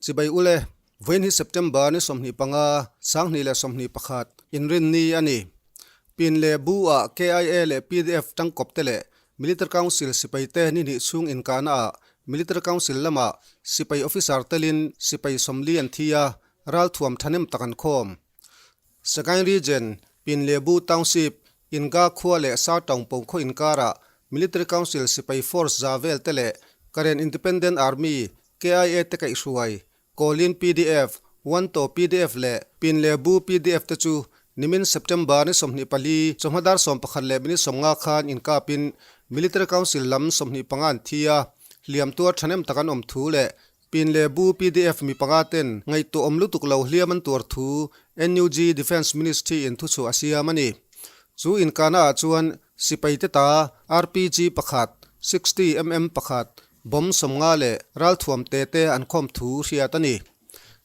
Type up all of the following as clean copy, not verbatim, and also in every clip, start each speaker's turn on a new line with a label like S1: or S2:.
S1: Chibai ule, vawiin hi September ni 25, 2021, inrinni a ni. Pin leh Bu ah KIA leh pdf tangkawp te leh Military Council sipai te ni hnih chhung inkahna ah Military Council lamah sipai officer telin sipai 40 an thi a, ralthuam thahnem tak an khawm. Sagaing Region, Pin leh Bu Township, Inga khua leh Sartaung Po khaw inkarah Military Council sipai force za vel te leh Karen Independent Army, KIA te kaihhruai, Kawlin pdf, Wanto pdf leh Pin leh Bu pdf te chu nimin September ni 24 chawhma dar 11 leh minute 50 khan inkapin Military Council lam 25 an thi a, hliam tuar thahnem tak an awm thu leh Pin leh Bu pdf mi panga ten ngaihtuah awm lutuk lo hliam an tuar thu NUG Defence Ministry in thuchhuah a siam a ni. Chu inkahna ah chuan sipai te ta RPG pakhat, 60 mm pakhat, Bomb 50 leh ralthuam te te an khawm thu hriat a ni.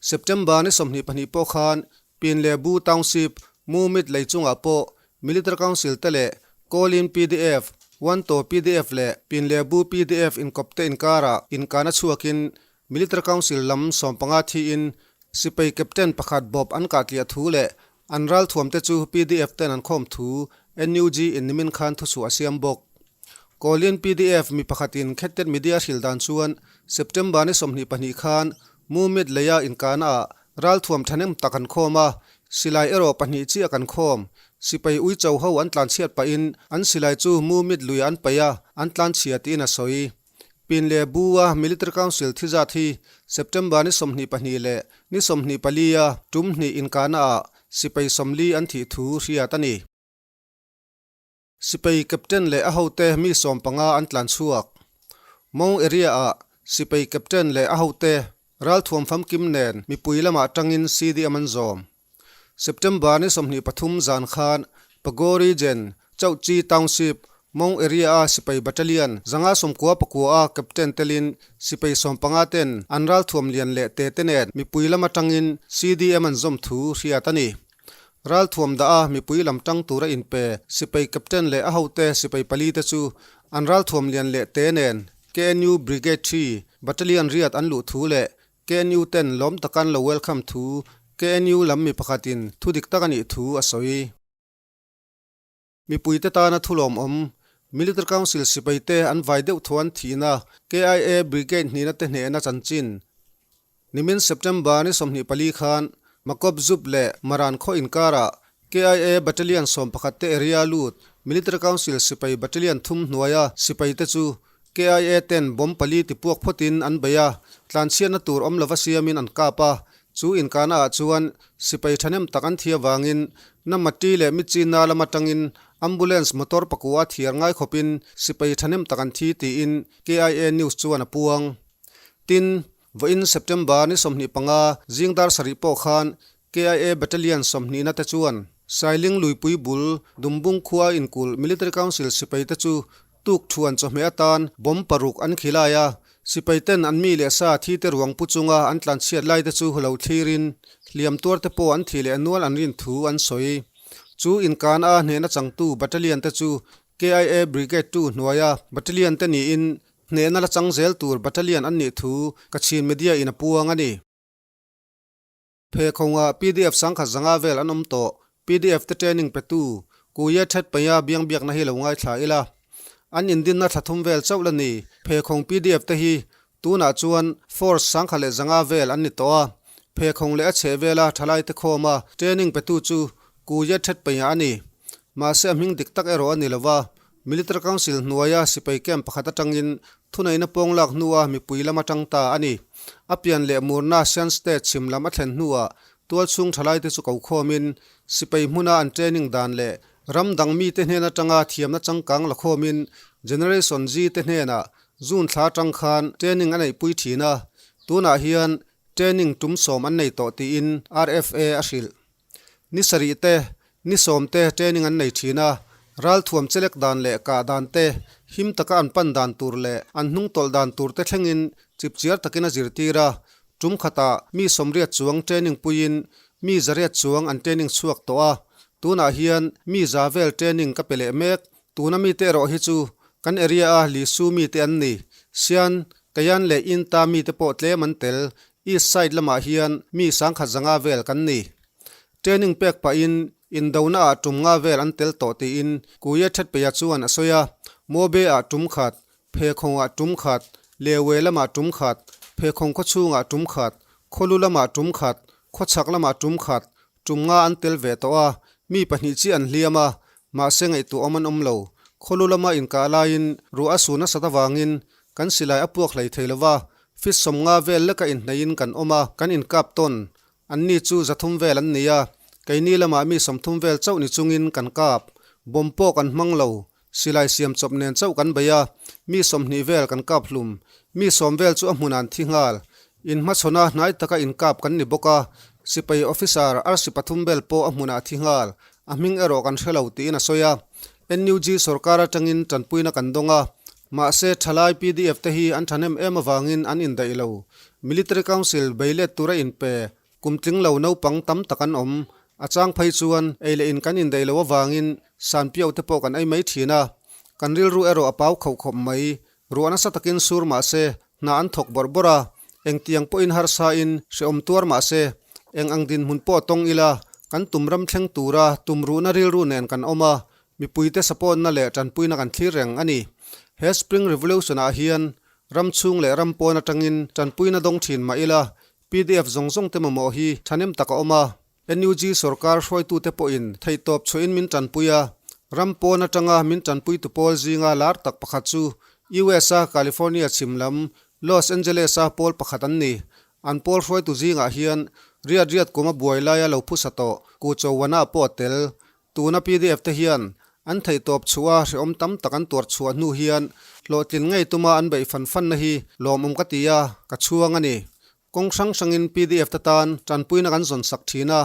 S1: September ni 22 pawh khan Pin leh Bu Township Mumit lei chungah pawh Military Council te leh Kawlin pdf, Wanto pdf leh Pin leh Bu pdf inkawp te inkarah inkahna chhuakin Military Council lam 15 thiin sipai Captain pakhat bawp an kahtliah thu leh an ralthuam te chu pdf ten an khawm thu NUG in nimin khan thuchhuah a siam bawk. Kawlin pdf mi pakhatin Khettet Media hril dan chuan September ni 22 khan Mumit leia inkahna ah ralthuam thahnem tak an khawm a, silai erawh pahnih chiah kan khawm. Sipai uicho ho an tlanchhiat pahin an silai chu Mumit lui an paih a, an tlanchhia tiin a sawi. Pin leh Bu a Military Council thi zat hi September ni 22 leh ni 24 a tum hnih inkahna ah sipai 40 an thih thu hriat a ni. Sipai Captain leh a hote mi 15 an tlan chhuak. Mawng area ah Sipai Captain leh a hote ralthuam famkim nen mipui lamah tangin CDM an zawm. September ni 23 zan khan Pago Region, Chauhchi Township, Mawng area a Sipai Battalion 599 a Captain telin Sipai 15 ten an ralthuam lian leh te te nen mipui lam atangin CDM an zawm thu hriat a ni. Ralthuam dah a mipui lam tang tura inpe Sipai Captain leh a hote Sipai pali te chu an ralthuam lian leh te nen KNU Brigade 3 Battalion riat an luh thu leh KNU ten lawm takan lo welcome thu KNU lam mi pakhatin thu dik tak a nih thu a sawi. Mipuite tana thu lawmawm Military Council sipai te an vai deuh thu an thihna KIA Brigade hnihna te hnehna chanchin nimin September ni 24 khan Makawp Zup leh Maran khaw inkarah KIA Battalion 11 te area lut Military Council sipai Battalion thum hnuaia sipai te chu KIA ten bomb pali tipuak phawtin an bei a, tlanchhiatna tur awm lova siamin an kap a, chu inkahna ah chuan sipai thahnem tak an thi avangin Namati leh Michina lam atangin ambulance motor pakua thiar ngai khawpin sipai thahnem tak an thi tiin KIA news chuan a puang. Tin, vawiin September ni 25 zing dar sarih pawh khan KIA Battalion 20 na te chuan Sailing Luipui bul Dumbung khua inkulh Military Council sipai te chu tuk thuan chawhmeh atan bomb paruk an khilai a, sipai ten an mi leh sa thi te ruang pu chunga an tlanchhiat lai te chu lo thlirin hliam tuar te pawh an thih leh nual an rin thu an sawi. Chu inkan a hnehna changtu Battalion te chu KIA Brigade 2 hnuaia Battalion te niin hnehna la chang zel tur Battalion an nih thu Kachin Media in a puang a ni. Pheikhawngah pdf 1050 vel an awm tawh. Pdf te training petu Kuia Thet Paia biang biakna hi lo ngaithla ila. An indinna thla thum vel chauh la ni. Pheikhawng pdf te hi tunah chuan force 1100 vel an ni tawh a. Pheikhawng leh a chheh vela thalai te khawma training petu chu Kuia Thet Paia a ni. Mahse a hming dik tak erawh a ni lova. Military Council hnuaia sipai camp pakhat atangin thuneihna pawng lak hnua mipui lam atang ta a ni. A pian leh murna Shan State chhim lam a thlen hnuah tualchhung thalaite chu ko khawmin sipai hmuna an training dan leh ram dang mite hnen atanga thiamna changkang la khawmin Generation Z te hnenah June thla atang khan training a neihpui thin a, tunah hian training tum sawm an nei tawh tiin RFA a hrilh. Ni sarih te, ni sawm te training an nei thin a, ralthuam chelek dan leh kah dan te, him taka an pan dan tur leh an hnung tawlh dan tur te thlengin chipchiar takin a zirtir a, tum khatah mi 80 chuang training puiin mi 100 chuang an training chhuak tawh a, tunah hian mi za vel training ka pe leh mek. Tuna mite erawh hi chu kan area a Lisu mite an ni. Sian, Kayan leh Inta mite pawh tlem an tel. East side lamah hian mi 10,500 vel kan ni. Training pek pahin indona ah tum nga vel an tel tawh tiin Kuye Thatpeia chuan a sawi a, Mobe ah tum khat, Phekhawng ah tum khat, Lewe lamah tum khat, Phekhawng khawchhung ah tum khat, Khawlu lamah tum khat, Khawchhak lamah tum khat, tum nga an tel ve tawh a, mi pahnih chiah an hliam a, mahse ngaihtuah awm an awm lo. Khawlu lama inkah laiin ruah a su nasat avangin kan silai a puak hlei thei lova, feet 50 vel leka inhneihin kan awm a, kan inkap tawn. Anni chu 300 vel an ni a, keini lamah mi 30 vel chauh ni chungin kan kap. Bomb pawh kan hmang lo, silai siam chawp nen chauh kan bei a, mi 20 vel kan kap hlum. Mi 10 vel chu a hmunah an thi nghal. Inhmachhawna hnai taka inkap kan ni bawk a, sipai officer arsi pathum vel pawh a hmunah a thi nghal. A hming erawh kan hre lo tiin a sawi a. NUG sorkar atangin tanpuina kan dawng a, mahse thalai pdf te hi an thahnem em avangin an indaih lo. Military Council beilet tura inpe kum tling lo naupang tam tak an awm. A chang phei chuan ei leh in kan indaih lo avangin sanpiau te pawh kan ei mai thin a. Kan rilru erawh a pau khauh khawp mai. Ruah nasa takin sur mahse hna an thawk bawrh bawrh a, engtiang pawhin harsa in hrehawm tuar mahse eng ang dinhmun pawh tawng ila kan tum ram thleng tura tum ruhna rilru nen kan awm a, mipuite support-na leh tanpuina kan thlir reng a ni. He Spring Revolution-ah hian ram chhung leh ram pawn atangin tanpuina dawng thin mah ila pdf zawng zawng te mamawh hi thahnem tak a awm a. NUG sorkar hruaitute pawhin theihtawp chhuahin min tanpui a, ram pawn atanga min tanpuitu pawl zinga lar tak pakhat chu US-a California chhim lam Los Angeles-a pawl pakhat an ni. An pawl hruaitu zingah hian riat riat kum a buai laia lo phusa tawh Ku Chowana pawh a tel. Tuna pdf te hian an theihtawp chhuah a hrehawm tam tak an tuar chhuah hnu hian hlawhtlin ngei tuma an beih fan fanna hi lawmawm ka ti a, ka chhuang a ni. Kawng hrang hrangin pdf te tan tanpuina kan zawn sak thin a,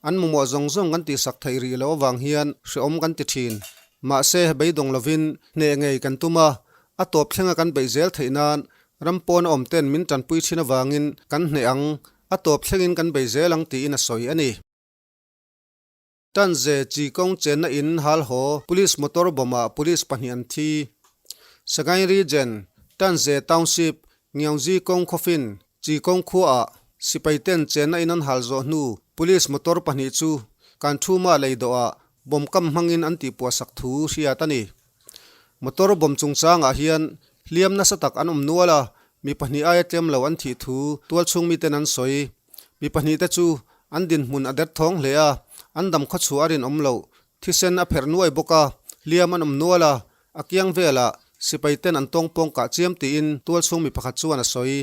S1: an mamawh zawng zawng kan tihsak theih rih loh avang hian hrehawm kan ti thin. Mahse, beidawng lovin hneh ngei kan tum a, a tawp thlenga kan beih zel theih nan ram pawna awm ten min tanpui thin avangin kan hneh ang, a tawp thlengin kan bei zel ang tiin a sawi a ni. Tanze chi kawng chenna in hal haw Police motor bomb ah police pahnih an thi. Sagaing Region, Tanze Township, Ngiaungzi kawng khawfin chi kawng khua ah sipai ten chenna in an hal zawh hnu police motor pahnih chu kan thuma lei dawh ah bomb kam hmangin an tihpuah sak thu hriat a ni. Motor bomb chungchang ah hian hliam nasa tak an awm nual a, mi pahnih aia tlem lo an thih thu tualchhung miten an sawi. Mi pahnih te chu an dinhmun a der thawng hle a, an dam khawchhuah a rinawm loh. Thisen a pherh nuai bawk a, hliam an awm nual a, a kiang velah sipai ten an tawng pawng kah chiam tiin tualchhung mi pakhat chuan a sawi.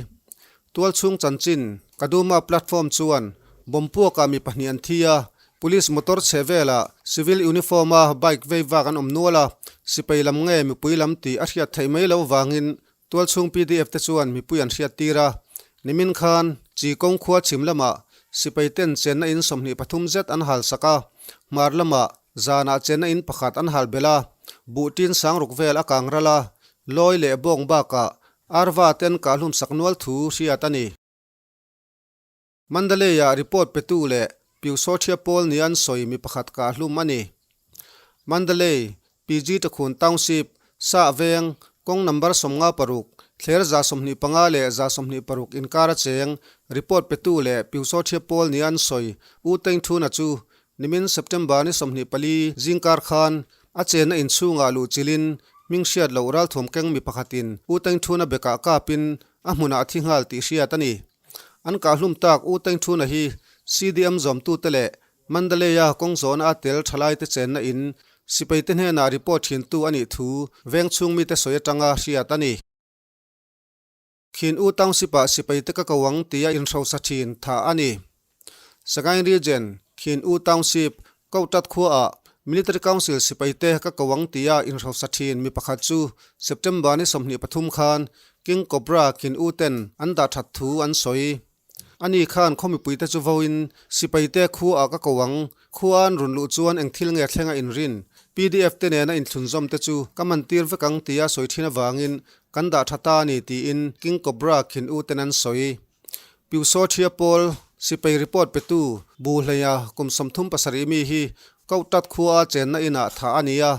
S1: Tualchhung chanchin Kaduma platform chuan bomb puakah mi pahnih an thi a, police motor chhe velah civil uniform a bike vei vak an awm nual a, sipai lam nge mipui lam tih a hriat theih mai loh vangin Tualchhung pdf te chuan mipui an hriat tir a, nimin khan Chi kawng khua chhim lamah sipai ten chenna in 23 zet an hal sak a, hmar lamah zanah chenna in pakhat an hal belh a, buh tin 6000 vel a kang ral a, lawi leh bawng bakah arva ten kahhlum sak nual thu hriat a ni. Mandalay-ah report petu leh Pyusawthia pawl nia an sawi mi pakhat kahhlum a ni. Mandalay, PG Takhun Township, Sah Veng, kawng number 56, thler 125 leh 126 inkar a cheng, report petu leh Pyusawthia pawl nia an sawi U Teng Thuna chu nimin September ni 24 zingkar khan a chenna inchhungah luh chilin hming hriat loh ralthuam keng mi pakhatin U Teng Thuna bekah kapin a hmunah a thi nghal tih hriat a ni. An kahhlum tak U Teng Thuna hi CDM zawmtute leh Mandalay-a kawng zawhna a tel thalaite chenna in sipaite hnenah report thintu a nih thu veng chhung mite sawi atanga hriat a ni. Khin U Township-ah sipaite ka ko ang tia inhrosa thin thah a ni. Sagaing Region, Khin U Township, Kotat khuaah Military Council sipaite ka ko ang tia inhrosa thin mi pakhat chu September ni 23 khan King Cobra Khin U ten an dah that thu an sawi. Ani khan khaw mipuite chu vawiin sipaite khuaah ka ko ang, khua an run luh chuan eng thil nge thlenga inrin, pdf te nena inthlunzawm te chu ka man tir vek ang tia sawi thin avangin kan dah tha ta a ni tiin King Cobra Khin U ten an sawi. Pyusawthia pawl sipai report petu Bu Hleia kum 37 mi hi Koh Tat khua a chenna inah thah a ni a,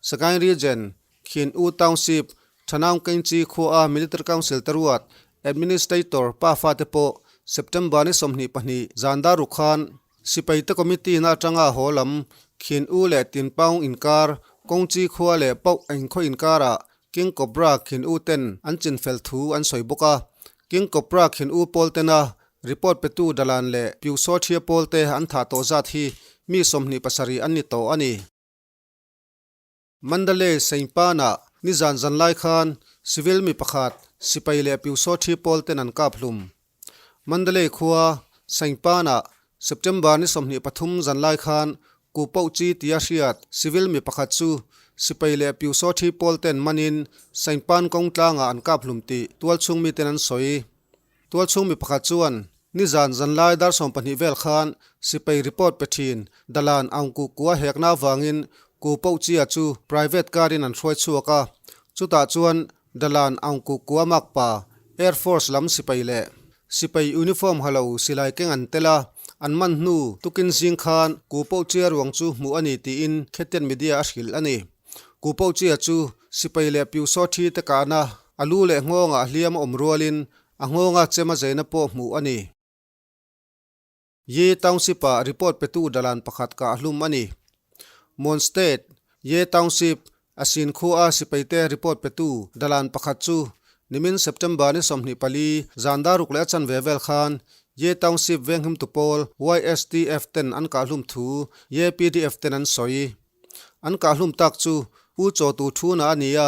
S1: Sagaing Region, Khin U Township, Thanaung Kengchi khua a Military Council te ruat Administrator pa fate pawh September ni 22 zan dar ruk khan Sipaite Committee na atanga haw lam Khin U leh Tin Paung inkar Kawngchi khua leh Pauh Eng khaw inkarah King Cobra Khin U ten an chinfel thu an sawi bawk a. King Cobra Khin U pawl tena report petu Dalan leh Pyusawthia pawl te an thah tawh zat hi mi 27 an ni tawh a ni. Mandalay Saingpanah nizan zan lai khan civil mi pakhat sipai leh Pyusawthi pawl ten an kap hlum. Mandalay khua Saingpanah September ni 23 zan lai khan Ku Poh Chi tia hriat civil mi pakhat chu sipai leh Pyusawthi pawl ten manin Saingpan kawng tlangah an kap hlum tih tualchhung miten an sawi. Tualchhung mi pakhat chuan nizan zanlai dar 12 vel khan sipai report pe thin Dalan Aung Ku Kua hekna avangin Ku Poh Chia chu private car in an hruai chhuak a, chutah chuan Dalan Aung Ku Kua makpa Air Force lam sipai leh sipai uniform ha lo silai keng an tel a, an man hnu tukin zing khan Ku Poh Chia ruang chu hmuh a ni tiin Khetian media a hrilh a ni. Ku Poh Chia chu sipai leh Pyusawthi te kahna A lu leh nghawngah hliam a awm rualin a nghawnga chem a zeina pawh hmuh a ni. Ye Township-ah report petu dalan pakhat kah hlum a ni. Mon State, Ye Township, a sin khua sipaite report petu dalan pakhat chu nimin September ni 24 zan dar ruk leh a chanve vel khan Ye Township venghimtu pawl YSTF ten an kah hlum thu Ye PDF ten an sawi. An kah hlum tak chu U Chaw Tu Thuna a ni a,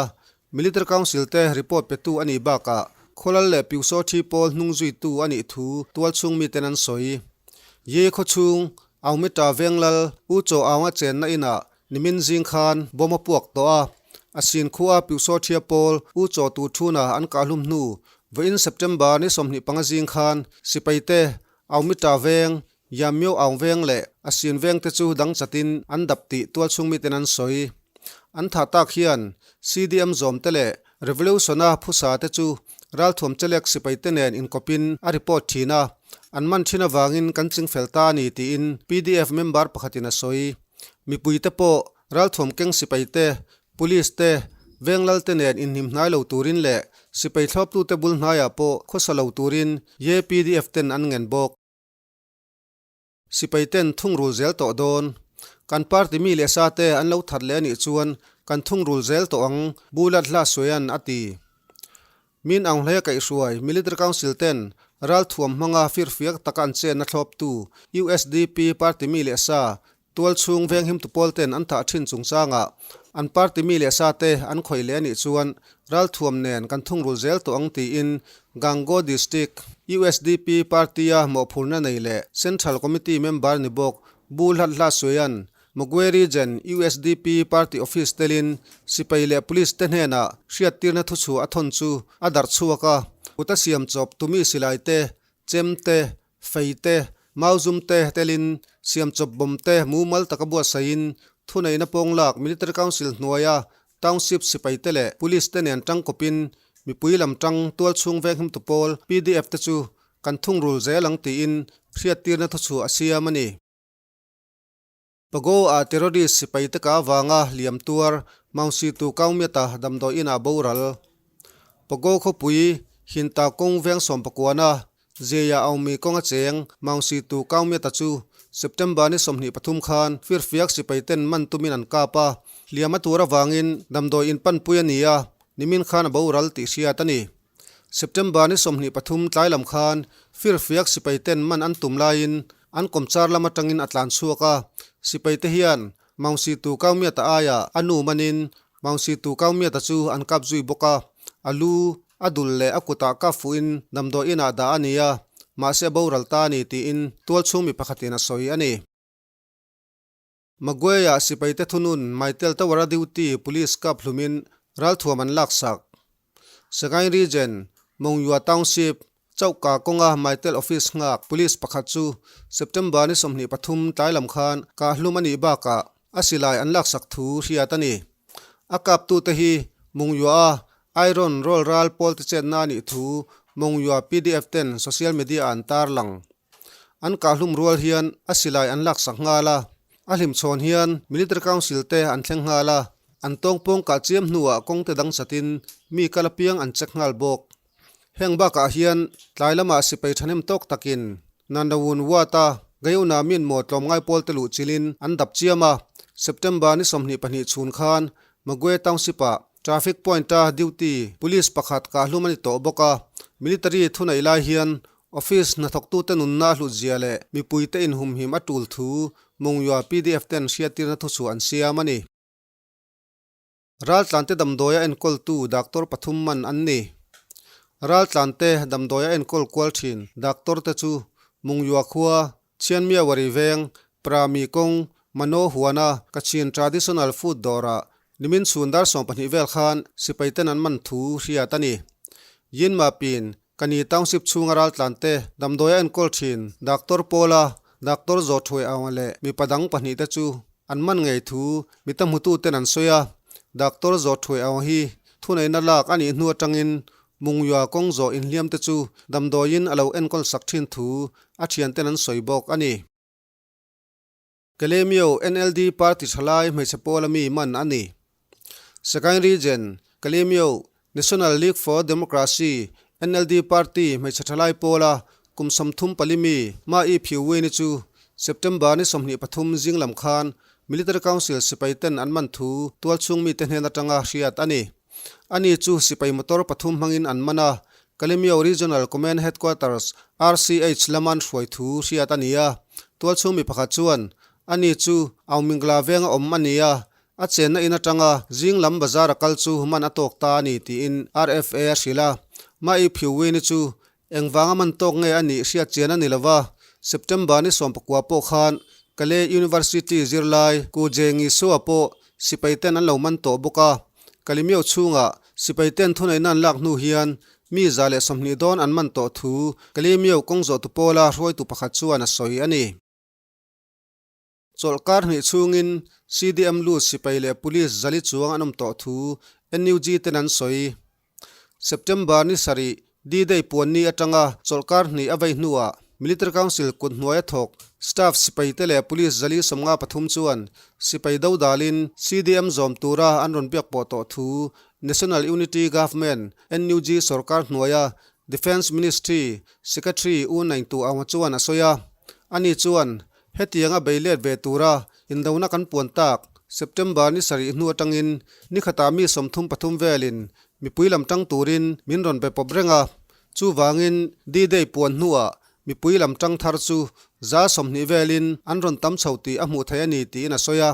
S1: Military Council te report petu a nih bakah Khawlal leh Pyusawthi pawl hnung zuitu a nih thu tualchhung miten an sawi. Ye khawchhung Aumita Venglal U Chaw Aunga chenna inah nimin zing khan bomb a puak tawh a, a sin khua Pyusawthia pawl U Chaw Tu Thuna an kah hlum hnu vawiin September ni 25 zing khan sipai te Aumita Veng, Yamyo Aung Veng leh a sin veng te chu dang chatin an dap tih tualchhung miten an sawi. An thah tak hian CDM zawm te leh Revolution-a phusa te chu ralthuam chelek sipai te nen inkawpin a report thin a, an man thin avangin kan chingfel ta a ni tiin PDF member pakhatin a sawi. Mipui te pawh ralthuam keng sipai te, Police te, Venglal te nen inhnim hnai lo turin leh sipai thlawptute bul hnaiah pawh khawsa lo turin YPDF ten an ngen bawk. Sipai ten thungrul zel tawh dawn. Kan party mi leh sa te an lo that leh a nih chuan kan thungrul zel tawh ang, Bulat Hla Suaian a ti. Min Aung Hlaia kaihhruai Military Council ten ralthuam hmanga firfiak taka an chenna thlawptu USDP party mi leh sa Tualchhung venghimtu pawl ten an thah thin chungchangah an party mi leh sa te an khawih leh a nih chuan ralthuam nen kan thungrul zel tawh ang tiin Gangaw District USDP party-a mawhphurna nei leh Central Committee member ni bawk Bu Hlat Hla Suaian Magwe Region USDP party office telin sipai leh police te hnenah hriattirna thuchhuah a thawn chu a darh chhuak a, kut a siam chawp tumi silai te, chem te, Fei te, mauzum te telin siamchawp bawm te mumal taka buatsaihin thuneihna pawng lak Military Council hnuaia Township sipai te leh Police te nen tangkawpin mipui lam tang tualchhung venghimtu pawl PDF te chu kan thungrul zel ang tiin hriattirna thuchhuah a siam a ni. Pago-ah terrorist sipai te ka avanga hliam tuar Maungsitu Kaungmiata damdawi inah boral. Pago khawpui Hinta kawng veng sawmpakuana Zeia Aumi kawnga cheng Maungsitu Kaungmiata chu September ni 23 khan firfiak sipai ten man tumin an kap a, hliam a tur avangin damdawi in panpui a ni a, nimin khan a boral tih hriat a ni. September ni 23 tlai lam khan firfiak sipai ten man an tum laiin an kawmchar lam atangin a tlan chhuak a, sipai te hian Maungsitu Kaumiata aiah a nu manin Maungsitu Kaumiata chu an kap zui bawk a, a lu, a dul leh a kutah kap fuhin damdawi inah dah a ni a, mahse a boral ta a ni tiin tualchhung mi pakhatin a sawi a ni. Magway-ah sipaite thunun Maitel Tower-a duty police kap hlumin ralthuam an laksak. Sagaing Region, Mongyua Township, Chauhka kawnga Maitel Office nghak police pakhat chu September ni 23 tlai lam khan kah hlum a nih bakah a silai an laksak thu hriat a ni. A kaptute hi Mongyua-a Iron Roll ral pawlte chetna a nih thu Mongyua PDF ten social media-ah an tarlang. An kahhlum rual hian a silai an laksak nghal a, a hlimchhawn hian Military Council te an thleng nghal a, an tawngpawng kah chiam hnuah kawngte dang chatin mi kal apiang an check nghal bawk. Heng bakah hian tlai lamah sipai thahnem tawk takin Nandawun Ward-a Gayona Myanmar tlawmngai pawlte luh chilin an dap chiam a. September ni 22 chhun khan Magwe Township-ah traffic point-a duty police pakhat kahhlum a ni tawh bawk a. Military thuneih lai hian Office hnathawktute nunna a hlutzia leh mipuite inhumhim a tul thu Mungya pdf ten hriattirna thuchhuah an siam a ni. Raltlante damdawia enkawltu doctor pathum man an ni. Raltlante damdawia enkawl kual thin doctor te chu Mungyua khua, Chhianmiawari veng, Prami kawng, Mano huana Kachin Traditional Food dawrah nimin chhun dar 12 vel khan sipai ten an man thu hriat a ni. Yinma pin Kani Township chhunga raltlante damdawia enkawl thin Doctor Paula, Doctor Zawthuai Aunga leh mipa dang pahnihte chu an man ngei thu mita hmututen an sawi a. Doctor Zawthuai Aunga hi thuneihna lak a nih hnu atangin Mungyua kawng zawh inhliamte chu damdawiin a lo enkawl sak thin thu a thianten an sawi bawk a ni. Kalemyo NLD party thalai hmeichhe pawla mi man a ni. Sagaing Region, Kalemyo National League for Democracy, NLD party hmeichhe thalai pawla kum 34 mi Ma I Phyu Win-i chu September ni 23 zing lam khan Military Council sipai ten an man thu tualchhung mite hnen atanga hriat a ni. Ani chu sipai motor pathum hmangin an man a, Kalemyo Regional Command Headquarters, RCH, lama an hruai thu hriat a ni a. Tualchhung mi pakhat chuan, Ani chu Aumingla venga awm a ni a, a chenna in atanga zing lam bazar a kal chu man a tawk ta a ni tiin RFA a hrilh a. Ma'i Phiuwini chu engvanga man tawk nge a nih hriat chian a ni lo va, September ni 19 pawh khan Kalay University zirlai Ku Jengi Sua pawh sipai ten an lo man tawh bawk a. Kalimyo chhungah sipai ten thuneihna an lak hnu hian mi 120 dawn an man tawh thu Kalimyo kawng zawhtu pawla hruaitu pakhat chuan a sawi a ni. Chawlhkar hnih chhungin CDM lut sipai leh police 400 chuang an awm tawh thu NUG ten an sawi. September ni 7 D-Day puanni atanga chawlhkar hnih a vei hnuah Military Council kut hnuaia thawk staff sipai te leh police 153 chuan sipai do dalin CDM zawm tura an rawn biak pawh tawh thu National Unity Government, NUG, sorkar hnuaia Defence Ministry Secretary U Naing Tu Aung chuan a sawi a. Ani chuan Hetianga bei let ve tura indona kan puan tak September ni 7 hnu atangin ni khatah mi 33 velin mipui lam tang turin min rawn be pawp reng a. Chuvangin D-Day puan hnuah mipui lam tang thar chu 120 velin an rawn tam chho tih a hmuh theih a ni tiin a sawi a.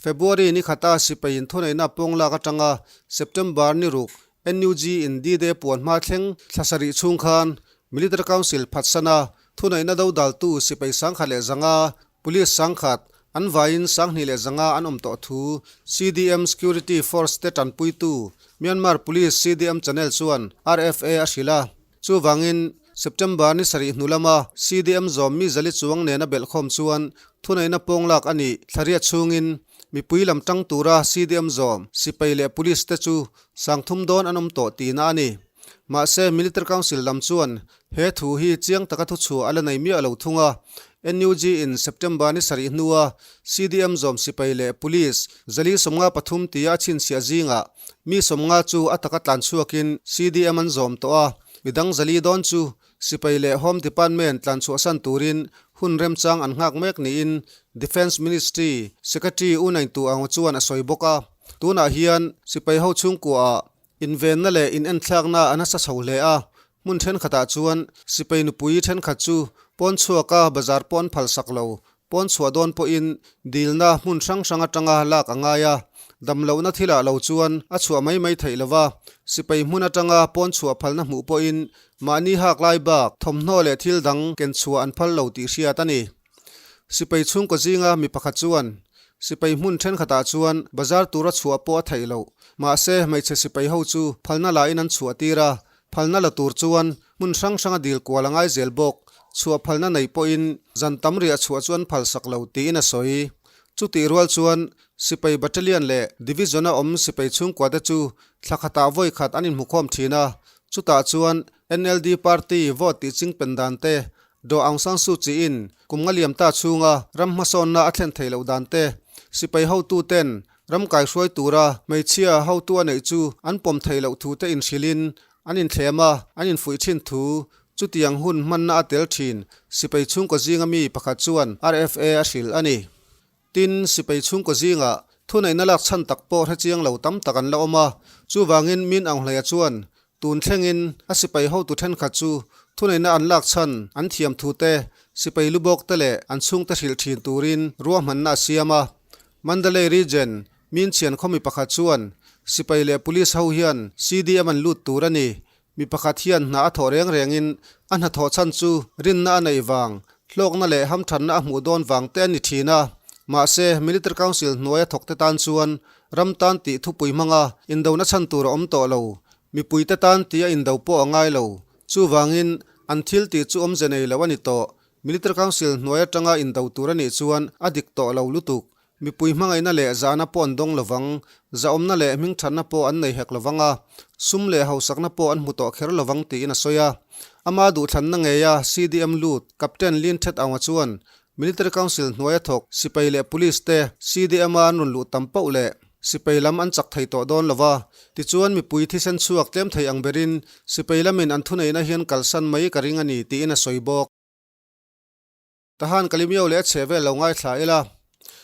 S1: February ni khata sipai inthuneihna pawng lak atanga September ni 6 NUG in D-Day puan hma thleng thla 7 chhung khan Military Council phatsana Thuneihna dodaltu sipai 1100, police 1000, an vaiin 2100 an awm tawh thu CDM Security Force te tanpuitu Myanmar Police CDM Channel chuan RFA a hrilh a. Chuvangin, September ni 7 hnu lama CDM zawm mi 400 chuang nena belhkhawm chuan thuneihna pawng lak a nih thlariat chhungin mipui lam tang tura CDM zawm sipai leh police te chu 3000 dawn an awm tawh tihna a ni. Mahse, Military Council lam chuan He thu hi chiang taka thuchhuah a la nei miah lo thung a, NUG in September ni 7 hnua CDM zawm sipai leh Police 453 tia a chhinchhiah zingah mi 50 chu a taka tlan chhuakin CDM an zawm tawh a, midang 400 dawn chu sipai leh Home Department tlan chhuahsan turin hun remchang an nghak mek niin Defence Ministry Secretary U Naing Tu Aung chuan a sawi bawk a. Tunah hian sipai ho chhungkuaah Invenna leh inenthlakna a nasa chho hle a, hmun thenkhatah chuan sipai nupui thenkhat chu pawn chhuaka bazar pawh an phalsak lo, pawn chhuah dawn pawhin dilna hmun hrang hrang atanga lak a ngai a, damlohna thilah lo chuan a chhuah mai mai theih lo va, sipai hmun atanga pawn chhuah phalna hmuh pawhin mahni hak lai bak thawmhnaw leh thil dang ken chhuah an phal lo tih hriat a ni. Sipai chhungkaw zinga mi pakhat chuan, Sipai hmun thenkhatah chuan bazar tura chhuah pawh a theih loh. Mahse, hmeichhe sipai ho chu phalna lahin an chhuah tir a, phalna la tur chuan hmun hrang hranga dil kual a ngai zel bawk. Chhuah phalna nei pawhin zan tam riah chhuah chu an phalsak lo tiin a sawi. Chutih rual chuan sipai battalion leh division-a awm sipai chhungkuate chu thla khatah vawi khat an inhmukhawm thin a, chutah chuan NLD party vote tih chingpen dan te Daw Aung San Suu Kyi-in kum nga liam ta chhunga ram hmasawnna a thlen theih loh dan te, sipai hotuten ram kaihruai tura hmeichhia hotu a neih chu an pawm theih loh thu te inhrilhin An inthlem a, an infuih thin thu chutiang hun hmanna a tel thin sipai chhungkaw zinga mi pakhat chuan RFA a hrilh a ni. Tin, sipai chhungkaw zingah thuneihna lak chhan tak pawh hrechiang lo tam tak an la awm a, chuvangin Min Aung Hlaia chuan tun thlengin a sipai hotu thenkhat chu thuneihna an lak chhan an thiam thu te, sipai lubawk te leh an chhungte hrilh thin turin ruahmanna a siam a. Mandalay Region Min Chian khawmi pakhat chuan sipai leh police ho hian CDM an lut tur a ni. Mi pakhat hian hna a thawh reng rengin a hnathawh chhan chu rinna a neih vang, hlawkna leh hamthanna a hmuh dawn vang te a ni thin a. Mahse, Military Council hnuaia thawkte tan chuan ram tan tih thupui hmanga indona chhan tur a awm tawh lo. Mipuite tan tih a indo pawh a ngai lo. Chuvangin, an thil tih chu awmze nei lo a ni tawh. Military Council hnuai atanga indo tur a nih chuan a dik tawh lo lutuk. Mipui hmangaihna leh zahna pawh an dawng lovang, zahawmna leh hmingthatna pawh an nei hek lovang a, sum leh hausakna pawh an hmu tawh kher lovang tiin a sawi a. Ama duhthlanna ngeia CDM lut Captain Lin Thet Aung-a chuan Military Council hnuaia thawk sipai leh Police te CDM-a an rawn luh tam pauh leh sipai lam an chak thei tawh dawn lova, tichuan mipui thisen chhuak tlem thei ang berin sipai lamin an thuneihna hian kalsan mai ka ring a ni tiin a sawi bawk. Tahan Kalimio leh a chhe vel lo ngaithla ila.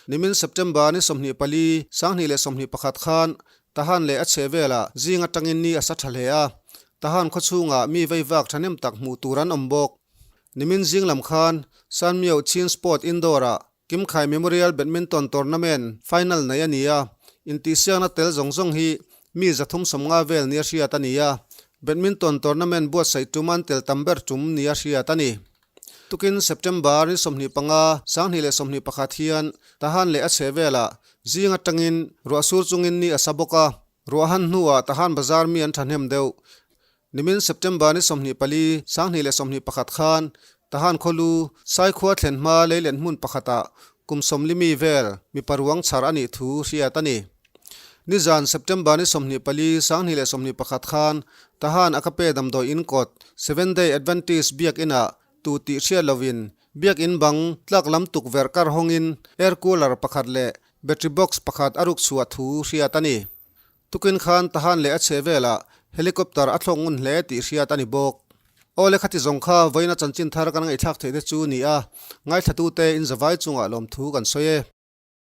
S1: Nimin September ni 24, 2021 khan Tahan leh a chhe velah zing atangin ni a sa tha hle a. Tahan khawchhungah mi veivak thahnem tak hmuh tur an awm bawk. Nimin zing lam khan Sanmio Chin Sport Indoor-ah Kimkhai Memorial Badminton Tournament final nei a ni a. Intihsiakna tel zawng zawng hi mi 350 vel nia hriat a ni a. Badminton tournament buatsaih tum an tel tam ber tum nia hriat a ni. Tukin September ni 25, 2021 hian Tahan leh a chhe velah zing atangin ruah sur chungin ni a sa bawk a, ruah han hnuah Tahan bazar mi an thahnem deuh. Nimin September ni 24, 2021 khan Tahan khawlu Saikhua thlen hma leilen hmun pakhatah kum 40 mi vel mipa ruang chhar a nih thu hriat a ni. Nizan September ni 24, 2021 khan Tahan Agape damdawi in kawt Seventh Day Adventist biakinah tu tih hriat lovin biakin bang tlak lam tukverh kar hawngin air cooler pakhat leh battery box pakhat a ruk chhuah thu hriat a ni. Tukin khan Tahan leh a chheh velah helicopter a thlawk ngun hle tih hriat a ni bawk. Aw le khati zawng kha vawiina chanchin thar kan ngaihthlak theih te chu ni a, ngaithlatute in zavai chungah lawmthu kan sawi e.